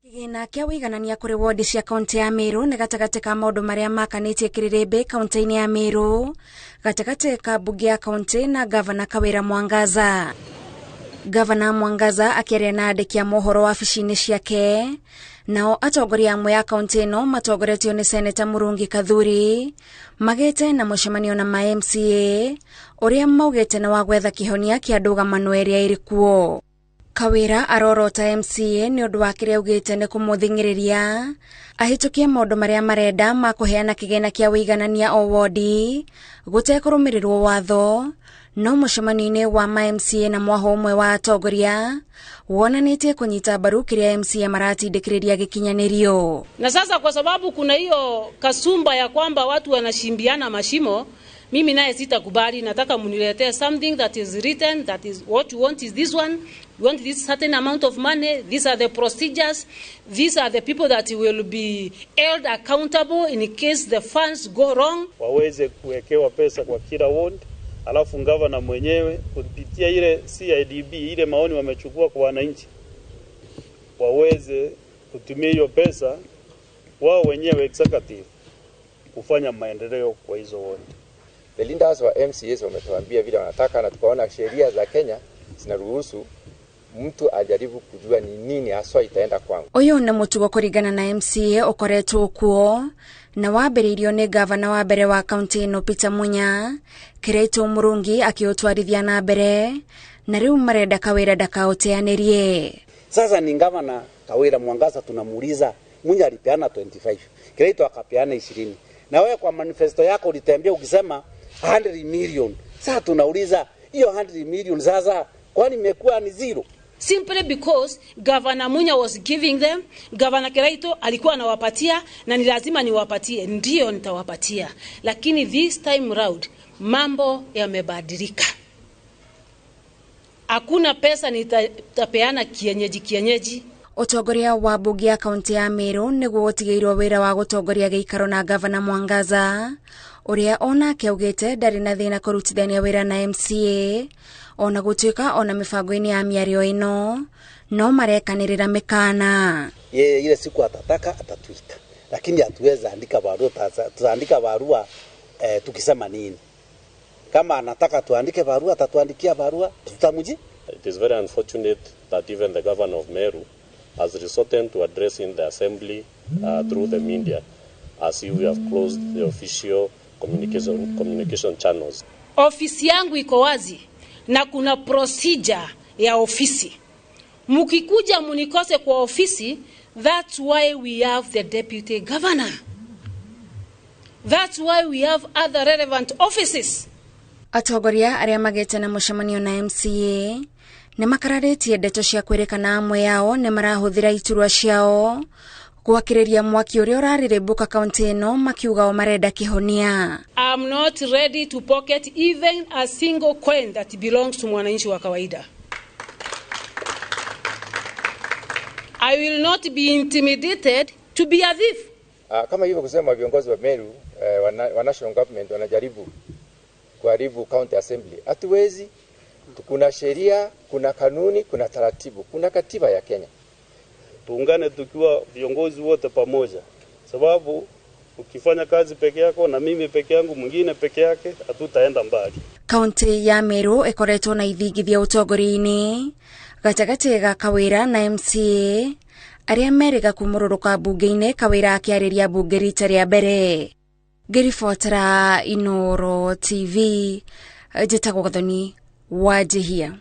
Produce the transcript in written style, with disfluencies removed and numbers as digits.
Kĩgĩna kĩa ũiganania kũrĩ wondi cia kaunti ya Meru nĩ gatagatĩ ka maũndũ marĩa makanĩtie kĩrĩrĩmbĩ kaunti-inĩ ya Meru gatagatĩ ka mbunge ya kaunti na gavana Kawĩra Mwangaza. Gavana Mwangaza akĩaria na andĩki a mohoro wabici-inĩ ciake, nao atongoria amwe a kaunti ĩno matongoretio nĩ Seneta Murungi Kathuri magĩte na mũcemanio na ma MCA ũrĩa maugĩte nĩ wa gwetha kĩhonia kĩa ndũgamano ĩrĩa ĩrĩ kuo. Kawĩra arorota MCA nĩ ũndũ wa kĩrĩa augĩte nĩ kũmũthing'ĩrĩria ahĩtũkie maũndũ marĩa marenda ma kũheana kĩgĩna kĩa ũiganania o wondi gũtekũrũmĩrĩrwo watho, no mũcemanio-inĩ wa ma MCA na mwaho ũmwe wa atongoria wonanĩtie kũnyita mbaru kĩrĩa MCA maratindĩkĩrĩria gĩkinyanĩrio. Na sasa kwa sababu kuna hiyo kasumba ya kwamba watu wanashimbiana mashimo, mimi naye sitakubali. Nataka muniletee something that is written, that is what you want is this one, you want this certain amount of money, these are the procedures, these are the people that will be held accountable in case the funds go wrong. Waweze kuwekewa pesa kwa kila ward, alafu gavana mwenyewe kupitia ile CIDB, ile maoni wamechukua kwa wananchi, waweze kutumia hiyo pesa wao wenyewe executive kufanya maendeleo kwa hizo ward. The leaders wa MCAs wametuambia vile wanataka, na tukaona sheria za Kenya zinaruhusu mtu ajaribu kujua ni nini haswa itaenda kwangu. Ũyũ nĩ mũtugo kũringana na MCA ũkoretwo kuo na wambĩrĩirio nĩ gavana wa mbere wa kaunti ĩno Peter Munya, Kĩraitũ Mũrungi akĩũtwarithia na mbere, na rĩu marenda Kawĩra ndakaũteanĩrie. Sasa ni gavana Kawira Mwangaza tunamuuliza, Munya alipeana 25, Kiraito akapeana 20. Na wewe kwa manifesto yako ulitembea ukisema 100 million. Sasa tunauliza hiyo 100 million sasa kwani imekuwa ni zero? Simply because Governor Munya was giving them, Governor Kiraito alikuwa anawapatia na ni lazima niwapatie, ndio nitawapatia. Lakini this time round mambo yamebadilika. Hakuna pesa nitapeana kienyeji kienyeji. Ũtongoria wa mbunge ya kaunti ya Meru nĩguo ũtigĩirwo wĩra wa gũtongoria gĩikaro na gavana Mwangaza ũrĩa onake augĩte ndarĩ na thĩna kũrutithania wĩra na MCA ona gũtuĩka ona mĩbango-inĩ ya mĩario ĩno no marekanĩrĩra mĩkana. Yeye ile siku atataka atatuita, lakini hatuwezi andika barua, tutaandika barua tukisema nini? Kama anataka tuandike barua atatuandikia barua, tutamji. It is very unfortunate that even the governor of Meru has resorted to addressing the assembly through the media as if we have closed the official communication channels. Ofisi yangu iko wazi na kuna procedure ya ofisi. Mukikuja munikose kwa ofisi, that's why we have the deputy governor. That's why we have other relevant offices. Atongoria arĩa magĩte na mũcemanio na MCA nĩ makararĩtie ndeto cia kwĩrĩkana amwe yao nĩ marahũthĩra iturwa ciao gwakĩrĩria mwaki ũrĩa ũrarĩrĩmbũka kaunti ĩno, makiuga o marenda kĩhonia. I'm not ready to pocket even a single coin that belongs to mwananchi wa kawaida. I will not be intimidated to be a thief. Kama hivyo kusema viongozi wa Meru wa national government wanajaribu kuharibu county assembly. Hatuwezi. Kuna sheria, kuna kanuni, kuna taratibu, kuna katiba ya Kenya. Tuungane tukiwa viongozi wote pamoja, sababu ukifanya kazi peke yako na mimi peke yangu, mwingine peke yake, hatutaenda mbali. Kaunti ya Meru ikoretwo na ithingithia ũtongoria-inĩ gatagatĩ ga Kawĩra na MCA arĩa merĩga kumũrũrũka mbunge-inĩ, Kawĩra akĩarĩria mbunge rita rĩa mbere. Ngĩribotera Inooro TV, njĩtagwo Gathoni Wanjihia.